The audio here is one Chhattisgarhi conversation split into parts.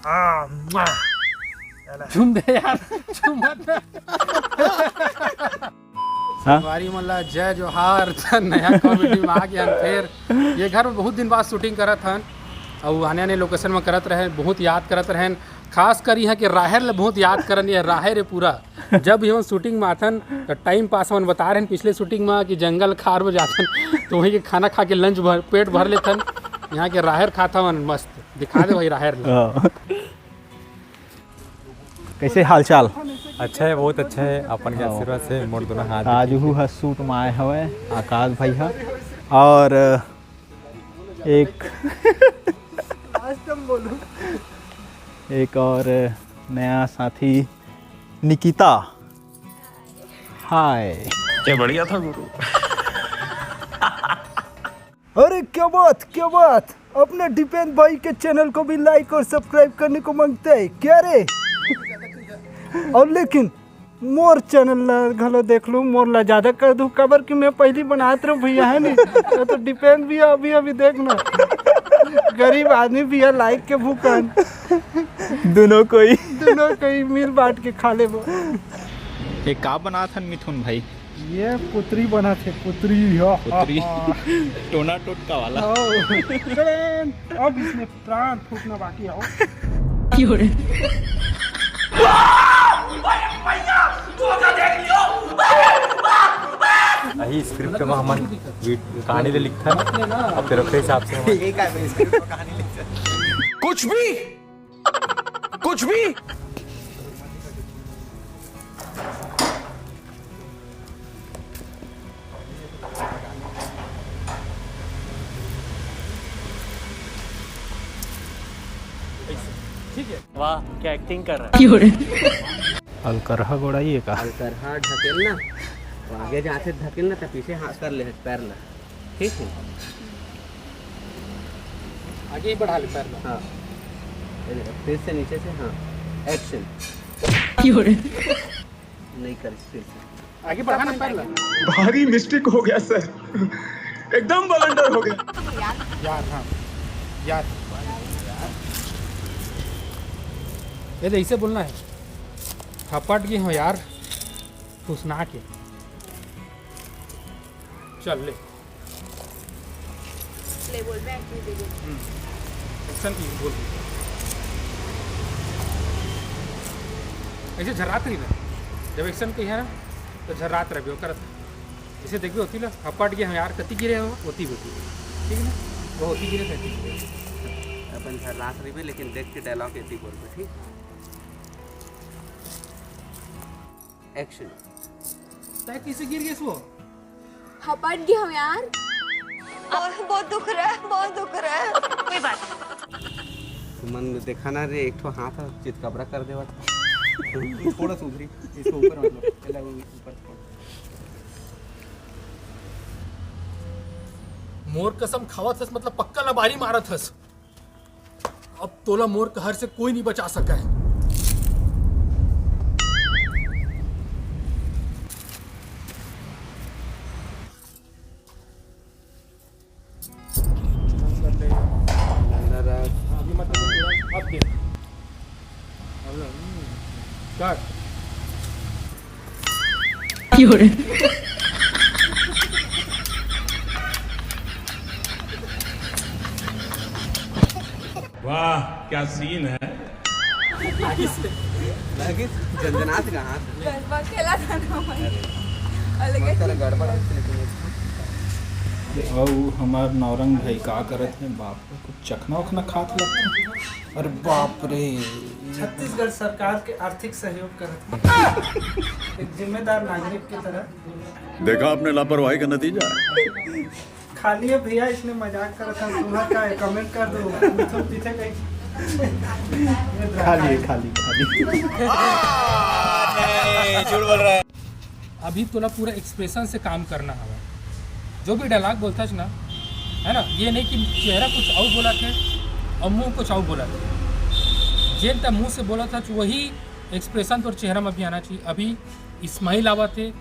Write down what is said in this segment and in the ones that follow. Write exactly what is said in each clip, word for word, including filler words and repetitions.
हाँ, मुआ। चुम दे यार, चुम मत। हाँ? संगवारी मन ला जय जोहार। त नया कॉमेडी में आ गया हन फेर। ये घर में बहुत दिन बाद शूटिंग करत हन, अउ आने आने लोकेशन में करत रहे, बहुत याद करत रहेन। खास कर यहाँ के राहेर ले बहुत याद करन, ये राहेर है पूरा। जब भी हम शूटिंग में आथन, तो टाइम पास हमन बता रहे हैं पिछले शूटिंग में कि जंगल खार में जाथन, तो वहीं के खाना खा के लंच भर, पेट भर लेथन। यहाँ के राहेर खाथन मस्त। दिखा दे भाई राहेर ला। हाँ। कैसे हालचाल? अच्छा है, बहुत अच्छा है। अपन के हाँ। आशीर्वाद से मोर दोनों हाथ आज हु ह सूट में आए हवे आकाश भाई ह, और एक एक और नया साथी निकिता। हाय। क्या बढ़िया था गुरु। अरे क्या बात, क्या बात। अपने दीपेंद्र भाई के चैनल को भी लाइक और सब्सक्राइब करने को मांगते हैं क्या रे? और लेकिन मोर चैनल ला घलो देख लू, मोर ला ज्यादा कर दू, काबर कि मैं पहली बनात रहूं भैया, है नी? तो, तो दीपेंद्र भैया अभी अभी देख ना, गरीब आदमी भैया, लाइक के भूखन। दोनों कोई। दोनों कोई मिल बांट के खा लेबो। ये का बनात हन मिथुन भाई? ये पुतरी बनात हे, पुतरी। हाँ, पुतरी। हाँ, हाँ। टोना टोटका वाला। हाँ। अब इसमें प्राण फूटना बाकी है। अही स्क्रिप्ट में हमन वीड-, कहानी ले लिखथन, अब फिर ओकरे हिसाब से हमन ये का स्क्रिप्ट में कहानी लिखथन। कुछ भी, कुछ भी। ठीक है। वाह, क्या एक्टिंग कर रहा है। अलकरहा गोड़ाई है का? अलकरहा ढकेल ना, तो आगे जाते ढकेल ना, तो पीछे हाथ कर ले पैर ला, ठीक है? आगे ही बढ़ा ले पैर ला। हाँ, ये देखो, फिर से नीचे से, हाँ, एक्शन। नहीं कर, फिर से। आगे बढ़ा ना पैर ला। भारी मिस्टेक हो गया सर, एकदम बलंडर हो गया। यार, हाँ, यार। ये तो ऐसे बोलना है, हपट गए हो यार, फुसना के। चल ले। ले बोल, मैं एक्टिंग दे दूँ। हम्म। एक्शन की बोल दे। ऐसे झर्रात रही ना, जब एक्शन कही है ना, तो झर्रात रहे, ओकर ऐसे देखबे होती ला, हपट गए हम यार, कति गिरे हो, होती होती, ठीक है ना, वो होती गिरे रहती। अपन झर्रात रही, लेकिन देख के डायलॉग ऐसी बोल दे, ठीक? एक्शन। तै किसे गिर गए वो? हपट गए हम यार। बहुत, बहुत दुख रहा है, बहुत दुख रहा है। कोई बात नहीं। तुमन देखा ना रे, एक ठो हाथ ह चितकबरा कर देवत। थोड़ा सा उधरी, इसको ऊपर मत लो, पहले वो ऊपर छोड़। मोर कसम खावत हस, मतलब पक्का लबारी मारत हस। अब तोला मोर कहर से कोई नहीं बचा सका है। अभी मत, अब दे। अब ना, हम्म, काट। वाह, क्या सीन है। लागिस, लागिस, झनझनात कहाँ से? गरबा खेला था ना मैं। अलग बहुत सारा गड़बड़ है, लेकिन अउ हमार नौरंग भाई का करत हे? बाप रे, कुछ चखना उखना खात लगता। अरे बाप रे। छत्तीसगढ़ सरकार के आर्थिक सहयोग करत हे। एक जिम्मेदार नागरिक की तरह। देखा आपने लापरवाही का नतीजा। खाली है भैया, इसने मजाक करा था। तुम्हारा क्या है? कमेंट कर दो। तुम पीछे कहीं। खाली है, खाली, खाली। नहीं, झूठ बोल रहा है। अभी तोला पूरा एक्सप्रेशन से काम करना हवा। जो भी डायलॉग बोलता है ना, है ना, ये नहीं कि चेहरा कुछ और बोला थे और मुंह कुछ और बोला थे। जेन तै मुंह से बोला था, वही एक्सप्रेशन तोर चेहरा में भी आना चाहिए। अभी स्माइल आवत हे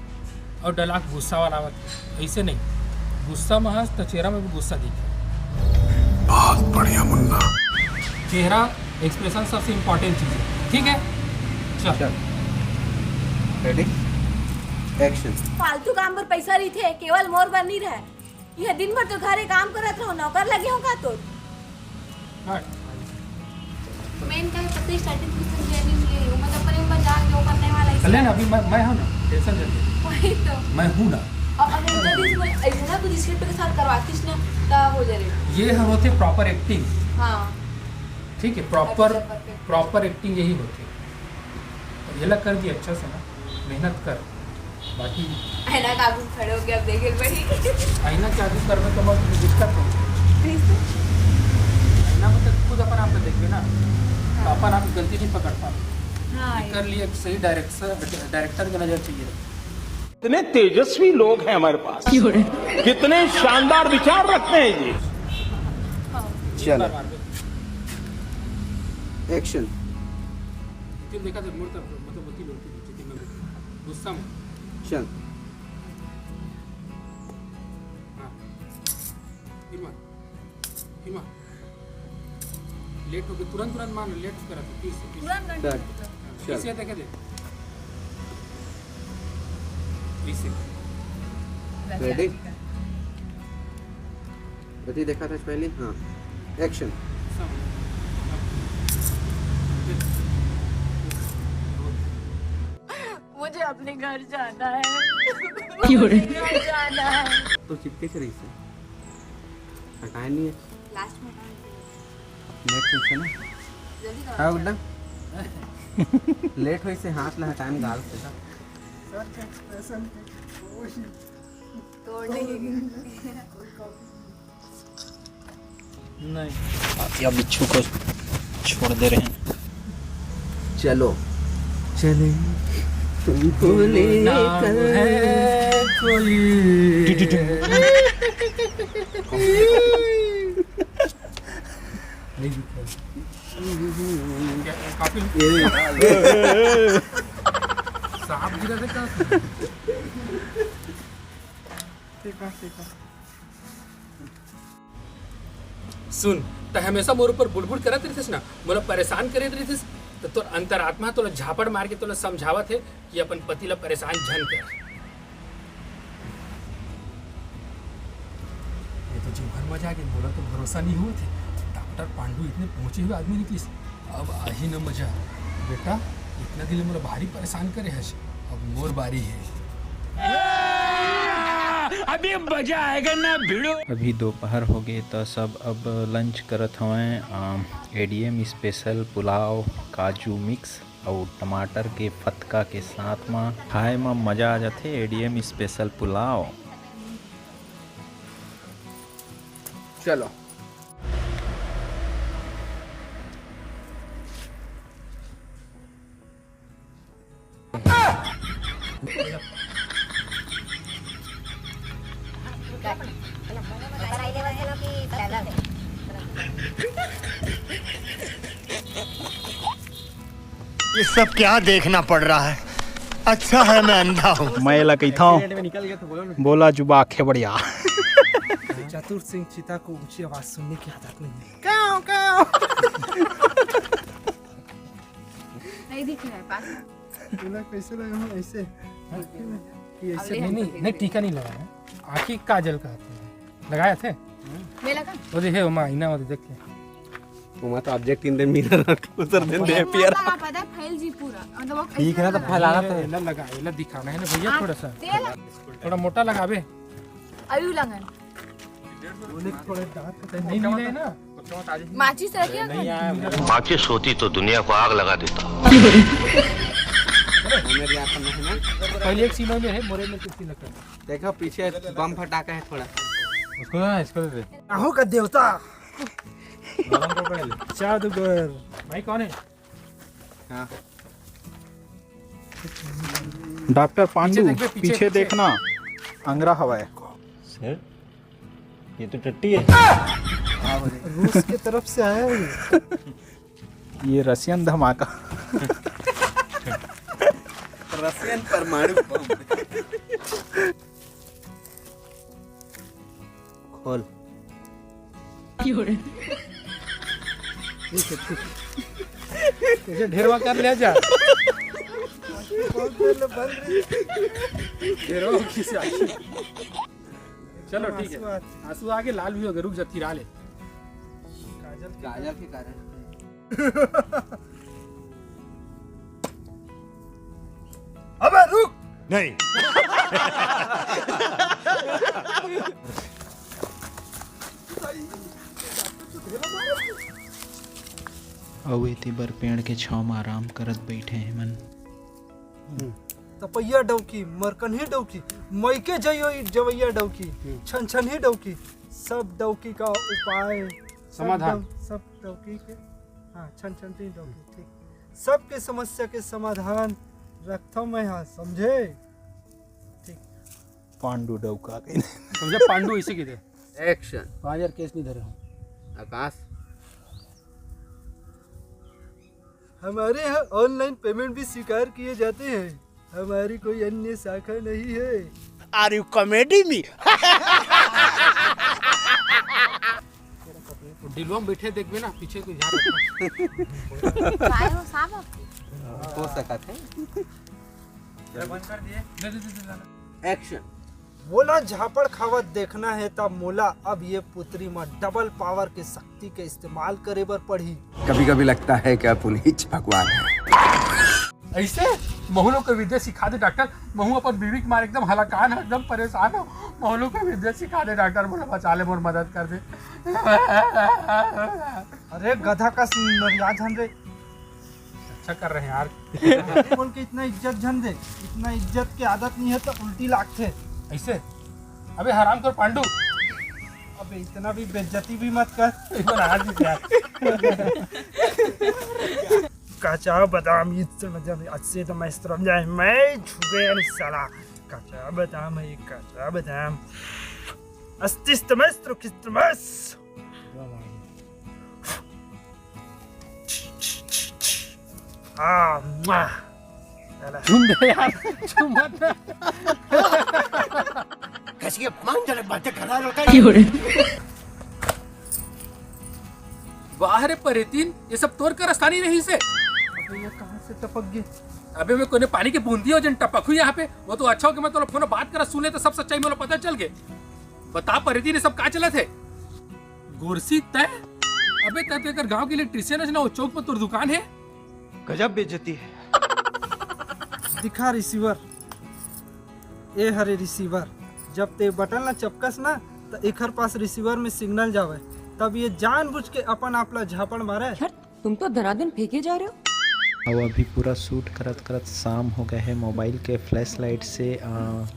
और डायलॉग गुस्सा वाला आवत हे, ऐसे नहीं। गुस्सा में हंस तो चेहरा में भी गुस्सा दिखे। बहुत बढ़िया मुन्ना। चेहरा एक्सप्रेशन सबसे इंपॉर्टेंट चीज है, ठीक है? चल। चल। Ready, action. फालतू काम बर पैसा रहिथे, केवल मोर बर नहीं रहे। यह दिन भर तो घरे काम करत रहो, नौकर लगे हो का तोर? मेन का है, पता है, स्टार्टिंग कुछ समझे नहीं, नहीं है, वो मतलब प्रेम में जाके वो करने वाला है। ले ना, अभी मैं, मैं हूँ ना, टेंशन मत ले। वही तो। मैं हूँ ना। अब अगर उनका बीच में ऐसे ना कुछ स्क्रिप्ट के साथ करवातीस ना, तो हो जाए। ये हर होते प्रॉपर एक्टिंग। हाँ। ठीक है, प्रॉपर, अच्छा, परफेक्ट। प्रॉपर एक्टिंग यही होती है। तो ये ला कर दी अच्छा से ना, मेहनत कर, बाकी आईना के आगू खड़े हो गए, अब देखे पड़ी। आईना के आगू करबे तो बहुत दिक्कत हो। कैसे? आईना में तो खुद अपन आप देखबे ना, तो हाँ। अपन आप गलती नहीं पकड़ पाते। हाँ, ये ये कर लिए, एक सही डायरेक्टर, डायरेक्टर की नजर चाहिए। इतने तेजस्वी लोग हैं हमारे पास, क्यों रे? कितने शानदार विचार रखते हैं ये। हाँ। चलो। एक बार मार दे। एक्शन। तुम देखा था, मुड़ तब, मतलब, होती, होती, होती, होती, गुस्सा में। चल। हाँ। फिर मार। फिर मार। लेट हो गया, तुरंत, तुरंत मार, लेट करा था, फिर से, फिर से। तुरंत करना चल। पड़ता है। चल। इसे देखे दे। फिर से। रेडी? गलती देखा था पहले? हाँ। एक्शन। मुझे अपने घर जाना है। क्यों रे? मुझे घर जाना है। तो चिपके से रही से। हटाए नहीं है। लास्ट में हटाए नहीं। लेट होइसे ना। जल्दी करो। हाँ, एकदम। लेट होइसे, हाथ ला हटाए में गाल से। तोड़ नहीं। नहीं। या बिच्छू को छोड़ दे रहे हैं। चलो, चले तुमको लेकर। नहीं दिख रहा। क्या, काफी ये सांप गिरा था क्या? ठीक है, ठीक है। सुन, त हमेशा मोर ऊपर बुड़बुड़ करत रहिथस ना, मोला परेशान करत रहिथस, त तोर अंतरात्मा तोला झापड़ मार के तोला समझावत हे कि अपन पति ला परेशान झन कर। ये तो जीव भर मजा आ गया, मोला तो भरोसा नहीं हुआ थे। डॉक्टर पांडू इतने पहुंचे हुए आदमी निकलिस, अब आही न मजा। बेटा, इतना दिन मोला भारी परेशान करे हस, अब मोर बारी है। अभी मजा आएगा ना भिड़ो। अभी दोपहर हो गए, तो सब अब लंच करत हवैं। एडीएम स्पेशल पुलाव, काजू मिक्स अउ टमाटर के फतका के साथ म खाए म मजा आ जाथे। ADM special pulao. चलो। ये सब क्या देखना पड़ रहा है? अच्छा है मैं अंधा हूँ। मैं एला कहिथंव, बोला जुबा खेबड़िया। चतुर सिंह चीता को ऊंची आवाज सुनने की आदत नहीं है। काव, काव। नहीं दिख रहा है, पास में। तोला कैसे लगा हो ऐसे? कि ऐसे अब ले नहीं, नहीं, नहीं, टीका नहीं लगाया। आँखी काजल का लगाया थे। मैं लगा? वो देखे, वो माँ, आईना वो देख के। वो माँ तो object in the mirror और closer than the वो appear। लगा, पता है, फैल जी पूरा। मतलब, वो ठीक है ना, तो फैलाना तो है। एला लगा, एला दिखाना है ना भैया, हाँ, थोड़ा सा। तेल। थोड़ा मोटा लगाबे। अभी लंगन। वो नहीं मिले ना। माचिस रखिए। माचिस होती तो दुनिया को आग लगा देता। पहले एक सीमा में है, मोरे में कुछ नहीं लगता। देखो पीछे बम फटाका है थोड़ा। उसको ना, इसको दे दे। आहो का देवता। जादूगर। भाई कौन है? हाँ। डॉक्टर पांडू, पीछे देख बे, पीछे, पीछे पीछे। देखना, अंगरा हवा है। सर, ये तो टट्टी है। रूस की तरफ से आया है ये। ये रशियन धमाका। रशियन परमाणु बम। खोल। ठीक है, ठीक है। ऐसे ढेरवा कर ले जा। ढेरवा खिसिया। चलो, ठीक है। आंसू आगे लाल भी हो गए, रुक जा, थिरा ले। काजल के कारण। अबे रुक। नहीं। अउ एती बर पेड़ के छांव म आराम करत बइठे हे मन। तपैया डौकी, मरकनही डौकी, मइके जइयो जवैया डौकी, छनछनही डौकी, सब डौकी का उपाय, सब समाधान। डौ-, सब डौकी के, हाँ, छनछनही डौकी, ठीक। सबके समस्या के समाधान रखथव मैं, हाँ, समझे? ठीक। पांडु डौका के। समझे, पांडु इसे की दे। एक्शन। पाँच हजार कैश नहीं धरे हो। आकाश। हमारे यहाँ ऑनलाइन पेमेंट भी स्वीकार किए जाते हैं। हमारी कोई अन्य शाखा नहीं है। Are you comedy me? Dhilwan में बैठे देखबे ना, पीछे कोई ध्यान रखना। काय हो साहब आपके? हो सकत हे। ले, ले, ले, ले, ले। एक्शन। मोला झापड़ खावत देखना है, तब मोला अब ये पुतरी म डबल पावर के शक्ति के इस्तेमाल करे बर पड़ही। कभी-कभी लगता है कि आप उन्हीं भगवान हैं। ऐसे महू लोग के विद्या सिखा दे डॉक्टर। महू अपन बीवी के मारे एकदम हलाकान है, एकदम परेशान हो। महू लोग के विद्या सिखा दे डॉक्टर, मोला बचा ले, मोर मदद कर दे। अरे गधा कस नरिया झन रे। अच्छा कर रहे हैं यार। अरे बोल के इतना इज्जत झन दे, इतना इज्जत के आदत नहीं है तो उल्टी लागथे। ऐसे? अबे हराम कर पांडू। अबे इतना भी बेइज्जती भी मत कर। एक बार हाथ भी यार। काचा बादाम इतना जब अच्छे तो मैं तरफ जाए, मैं छुए नहीं साला। काचा बादाम है, काचा बादाम। अस्तिस्त मस्त किस्तमस। हाँ, मुआ। चला। झूम दे यार, झूम मत। कैसी अपमानजनक बातें कर रहा है लड़का। वाह रे परेतीन, ये सब तोर कर स्थानी रही से। अबे ये कहाँ से टपक गई? अबे मैं कोने पानी के बूंदी हो जन टपक हुई यहाँ पे। वो तो अच्छा हो कि मैं तोला फोन बात करा सुने तो सब सच्चाई मोला पता चल गए। बता परेतीन, ये सब का चलत है? गोरसी तय? अबे तय तो एकर गांव के इलेक्ट्रिशियन है ना, वो चौक पर तोर दुकान है। गजब बेइज्जती है। दिखा रिसीवर। ए हरे रिसीवर, जब ते बटन ला चपकस ना, त एखर पास रिसीवर में सिग्नल जावे, तब ये जानबूझ के अपन आप ला झापड़ मारे। यार, तुम तो धनाधन फेंके जा रहे हो। अउ अभी पूरा शूट करत करत शाम हो गए है। मोबाइल के फ्लैश लाइट से, अ,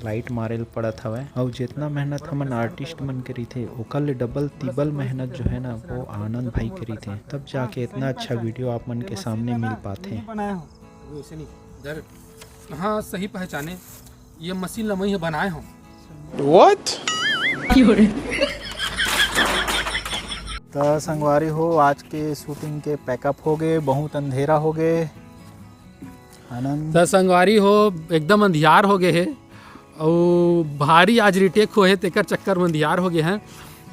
लाइट मारे ल पड़त हवय। अउ जितना मेहनत हमन आर्टिस्ट मन के रहिथे, ओकर ले डबल तिबल मेहनत जो है ना, वो आनंद भाई के रहिथे। तब जाके इतना अच्छा वीडियो आप मन के सामने मिल पाथे। बनाया हो। वो ऐसे नहीं। इधर। हाँ, सही पहचाने, ये मशीन ल मैं ही बनाए हूँ। What? त संगवारी हो, आज के शूटिंग के पैकअप हो गए, बहुत अंधेरा हो गए। आनंद। त संगवारी हो, एकदम अंधियार हो गए है, अउ भारी आज रिटेक हो है, तेकर चक्कर में अंधियार हो गए हैं।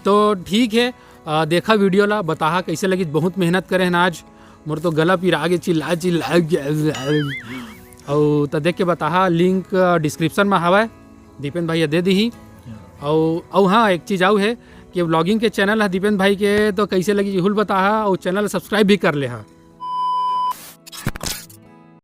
तो ठीक है, अ, देखा वीडियो ला, बताहा कैसे लगी। बहुत मेहनत करे हैं आज, मोर तो गला पिरा गे, चिल्ला चिल्ला। अउ त देख के बताहा, लिंक, अ, डिस्क्रिप्शन में हवय, दीपेन भाई दे दीही। अउ, अउ हाँ, एक चीज आऊ है कि व्लॉगिंग के चैनल है दीपेन भाई के, तो कैसे लगी हुल बताहा, अउ चैनल सब्सक्राइब भी कर ले हा।